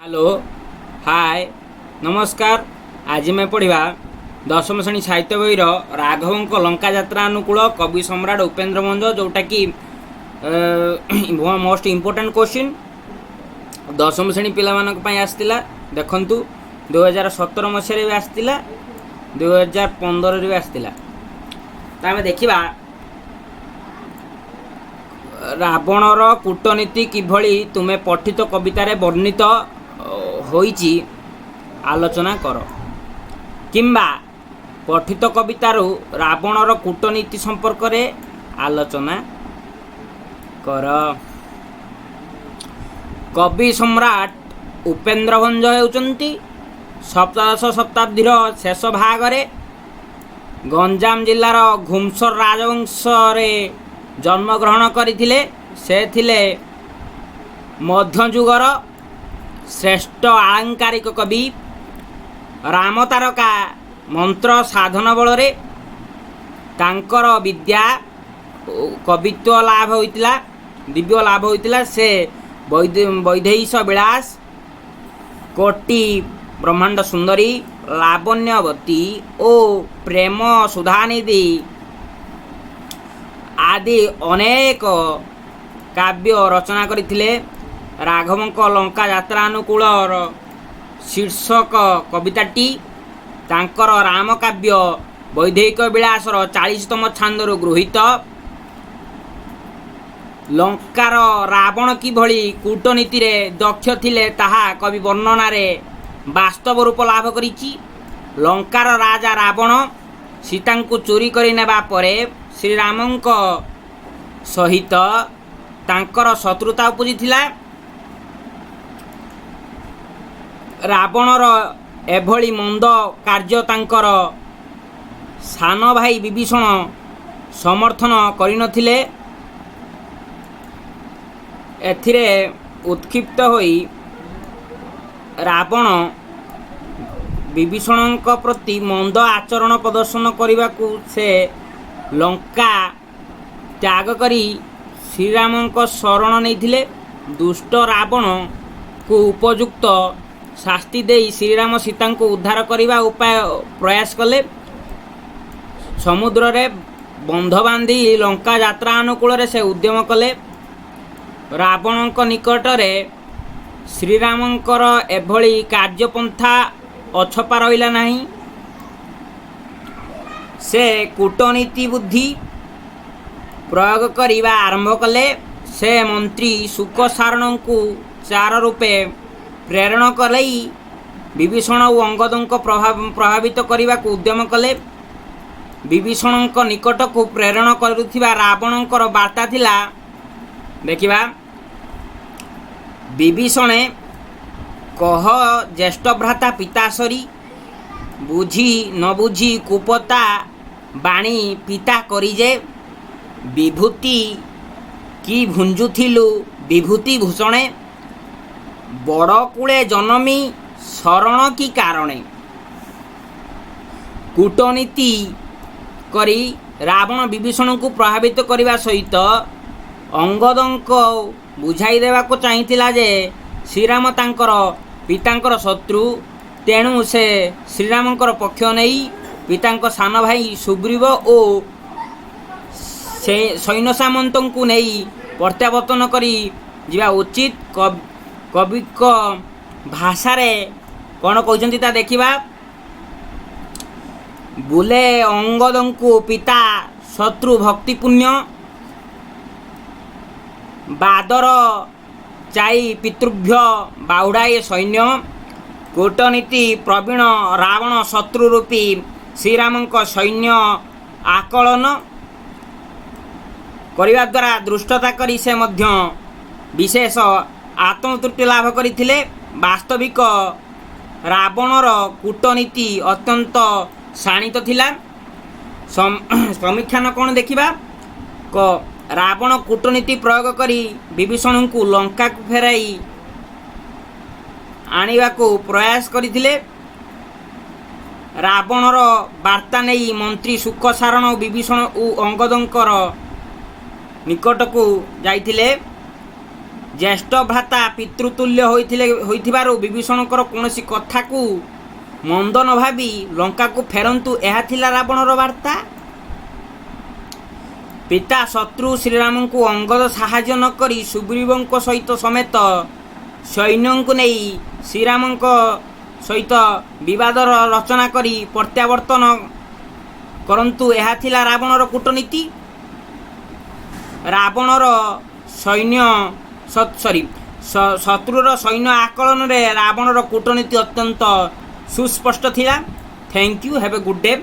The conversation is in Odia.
ହ୍ୟାଲୋ, ହାଏ, ନମସ୍କାର। ଆଜି ଆମେ ପଢ଼ିବା ଦଶମ ଶ୍ରେଣୀ ସାହିତ୍ୟ ବହିର ରାଘବଙ୍କ ଲଙ୍କା ଯାତ୍ରା ଅନୁକୂଳ, କବି ସମ୍ରାଟ ଉପେନ୍ଦ୍ର ଭଞ୍ଜ, ଯେଉଁଟାକି ମୋଷ୍ଟ ଇମ୍ପୋର୍ଟାଣ୍ଟ କୋଶ୍ଚିନ୍ ଦଶମ ଶ୍ରେଣୀ ପିଲାମାନଙ୍କ ପାଇଁ ଆସିଥିଲା। ଦେଖନ୍ତୁ, 2017 ମସିହାରେ ବି ଆସିଥିଲା, 2015ରେ ବି ଆସିଥିଲା। ତ ଆମେ ଦେଖିବା, ରାବଣର କୂଟନୀତି କିଭଳି ତୁମେ ପଠିତ କବିତାରେ ବର୍ଣ୍ଣିତ ହୋଇଛି ଆଲୋଚନା କର, କିମ୍ବା ପଠିତ କବିତାରୁ ରାବଣର କୂଟନୀତି ସମ୍ପର୍କରେ ଆଲୋଚନା କର। କବି ସମ୍ରାଟ ଉପେନ୍ଦ୍ର ଭଞ୍ଜ ହେଉଛନ୍ତି ସପ୍ତଦଶ ଶତାବ୍ଦୀର ଶେଷ ଭାଗରେ ଗଞ୍ଜାମ ଜିଲ୍ଲାର ଘୁମସର ରାଜବଂଶରେ ଜନ୍ମଗ୍ରହଣ କରିଥିଲେ। ସେ ଥିଲେ ମଧ୍ୟଯୁଗର ଶ୍ରେଷ୍ଠ ଆଳଙ୍କାରିକ କବି। ରାମତାରକା ମନ୍ତ୍ର ସାଧନ ବଳରେ ତାଙ୍କର ବିଦ୍ୟା ଓ କବିତ୍ୱ ଲାଭ ହୋଇଥିଲା, ଦିବ୍ୟ ଲାଭ ହୋଇଥିଲା। ସେ ବୈଦେହୀଶ ବିଳାସ, କୋଟି ବ୍ରହ୍ମାଣ୍ଡ ସୁନ୍ଦରୀ, ଲାବଣ୍ୟବତୀ ଓ ପ୍ରେମ ସୁଧାନିଧି ଆଦି ଅନେକ କାବ୍ୟ ରଚନା କରିଥିଲେ। ରାଘବଙ୍କ ଲଙ୍କା ଯାତ୍ରା ଅନୁକୂଳର ଶୀର୍ଷକ କବିତାଟି ତାଙ୍କର ରାମକାବ୍ୟ ବୈଦେହୀଶ ବିଳାସର 40ତମ ଛାନ୍ଦରୁ ଗୃହୀତ। ଲଙ୍କାର ରାବଣ କିଭଳି କୂଟନୀତିରେ ଦକ୍ଷ ଥିଲେ, ତାହା କବି ବର୍ଣ୍ଣନାରେ ବାସ୍ତବ ରୂପ ଲାଭ କରିଛି। ଲଙ୍କାର ରାଜା ରାବଣ ସୀତାଙ୍କୁ ଚୋରି କରି ନେବା ପରେ ଶ୍ରୀରାମଙ୍କ ସହିତ ତାଙ୍କର ଶତ୍ରୁତା ଉପୁଜିଥିଲା। ରାବଣର ଏଭଳି ମନ୍ଦ କାର୍ଯ୍ୟ ତାଙ୍କର ସାନ ଭାଇ ବିଭୀଷଣ ସମର୍ଥନ କରିନଥିଲେ। ଏଥିରେ ଉତ୍କ୍ଷିପ୍ତ ହୋଇ ରାବଣ ବିଭୀଷଣଙ୍କ ପ୍ରତି ମନ୍ଦ ଆଚରଣ ପ୍ରଦର୍ଶନ କରିବାକୁ ସେ ଲଙ୍କା ତ୍ୟାଗ କରି ଶ୍ରୀରାମଙ୍କ ଶରଣ ନେଇଥିଲେ। ଦୁଷ୍ଟ ରାବଣକୁ ଉପଯୁକ୍ତ ଶାସ୍ତି ଦେଇ ଶ୍ରୀରାମ ସୀତାଙ୍କୁ ଉଦ୍ଧାର କରିବା ଉପାୟ ପ୍ରୟାସ କଲେ। ସମୁଦ୍ରରେ ବନ୍ଧ ବାନ୍ଧି ଲଙ୍କା ଯାତ୍ରା ଅନୁକୂଳରେ ସେ ଉଦ୍ୟମ କଲେ। ରାବଣଙ୍କ ନିକଟରେ ଶ୍ରୀରାମଙ୍କର ଏଭଳି କାର୍ଯ୍ୟପନ୍ଥା ଅଛପା ରହିଲା ନାହିଁ। ସେ କୂଟନୀତି ବୁଦ୍ଧି ପ୍ରୟୋଗ କରିବା ଆରମ୍ଭ କଲେ। ସେ ମନ୍ତ୍ରୀ ଶୁକଶାରଣଙ୍କୁ ଚାର ରୂପେ ପ୍ରେରଣ କରାଇ ବିଭୀଷଣ ଓ ଅଙ୍ଗଦଙ୍କ ପ୍ରଭାବିତ କରିବାକୁ ଉଦ୍ୟମ କଲେ। ବିଭୀଷଣଙ୍କ ନିକଟକୁ ପ୍ରେରଣ କରୁଥିବା ରାବଣଙ୍କର ବାର୍ତ୍ତା ଥିଲା, ଦେଖିବା, ବିଭୀଷଣେ କହ ଜ୍ୟେଷ୍ଠ ଭ୍ରାତା ପିତାସରି, ବୁଝି ନ ବୁଝି କୁପତା ବାଣୀ ପିତା କରି ଯେ, ବିଭୂତି କି ଭୁଞ୍ଜୁଥିଲୁ ବିଭୂତି ଭୂଷଣେ, ବଡ଼ କୂଳେ ଜନମି ଶରଣ କି କାରଣେ। କୂଟନୀତି କରି ରାବଣ ବିଭୀଷଣଙ୍କୁ ପ୍ରଭାବିତ କରିବା ସହିତ ଅଙ୍ଗଦଙ୍କ ବୁଝାଇ ଦେବାକୁ ଚାହିଁଥିଲା ଯେ ଶ୍ରୀରାମ ତାଙ୍କର ପିତାଙ୍କର ଶତ୍ରୁ। ତେଣୁ ସେ ଶ୍ରୀରାମଙ୍କର ପକ୍ଷ ନେଇ ପିତାଙ୍କ ସାନ ଭାଇ ସୁଗ୍ରୀବ ଓ ସେ ସୈନ୍ୟ ସାମନ୍ତଙ୍କୁ ନେଇ ପ୍ରତ୍ୟାବର୍ତ୍ତନ କରି ଯିବା ଉଚିତ। କବିଙ୍କ ଭାଷାରେ କ'ଣ କହୁଛନ୍ତି ତା ଦେଖିବା। ବୋଲେ ଅଙ୍ଗଦଙ୍କୁ ପିତା ଶତ୍ରୁ ଭକ୍ତି ପୁଣ୍ୟ, ବାଦର ଚାଇ ପିତୃଭ୍ୟ ବାହୁଡ଼ାଏ ସୈନ୍ୟ। କୂଟନୀତି ପ୍ରବୀଣ ରାବଣ ଶତ୍ରୁ ରୂପୀ ଶ୍ରୀରାମଙ୍କ ସୈନ୍ୟ ଆକଳନ କରିବା ଦ୍ୱାରା ଦୃଷ୍ଟତା କରି ସେ ମଧ୍ୟ ବିଶେଷ ଆତ୍ମତୃପ୍ତି ଲାଭ କରିଥିଲେ। ବାସ୍ତବିକ ରାବଣର କୂଟନୀତି ଅତ୍ୟନ୍ତ ଶାଣିତ ଥିଲା। ସମୀକ୍ଷାନ କ'ଣ ଦେଖିବା। କ, ରାବଣ କୂଟନୀତି ପ୍ରୟୋଗ କରି ବିଭୀଷଣଙ୍କୁ ଲଙ୍କାକୁ ଫେରାଇ ଆଣିବାକୁ ପ୍ରୟାସ କରିଥିଲେ। ରାବଣର ବାର୍ତ୍ତା ନେଇ ମନ୍ତ୍ରୀ ଶୁକଶାରଣ ବିଭୀଷଣ ଓ ଅଙ୍ଗଦଙ୍କର ନିକଟକୁ ଯାଇଥିଲେ। ଜ୍ୟେଷ୍ଠ ଭ୍ରାତା ପିତୃତୁଲ୍ୟ ହୋଇଥିଲେ ହୋଇଥିବାରୁ ବିଭୀଷଣଙ୍କର କୌଣସି କଥାକୁ ମନ୍ଦ ନ ଭାବି ଲଙ୍କାକୁ ଫେରନ୍ତୁ, ଏହା ଥିଲା ରାବଣର ବାର୍ତ୍ତା। ପିତା ଶତ୍ରୁ ଶ୍ରୀରାମଙ୍କୁ ଅଙ୍ଗଦ ସାହାଯ୍ୟ ନ କରି ସୁଗ୍ରୀବଙ୍କ ସହିତ ସମେତ ସୈନ୍ୟଙ୍କୁ ନେଇ ଶ୍ରୀରାମଙ୍କ ସହିତ ବିବାଦର ରଚନା କରି ପ୍ରତ୍ୟାବର୍ତ୍ତନ କରନ୍ତୁ, ଏହା ଥିଲା ରାବଣର କୂଟନୀତି। ରାବଣର ସୈନ୍ୟ, ସରି, ଶତ୍ରୁର ସୈନ୍ୟ ଆକଳନରେ ରାବଣର କୂଟନୀତି ଅତ୍ୟନ୍ତ ସୁସ୍ପଷ୍ଟ ଥିଲା। Thank you, have a good day.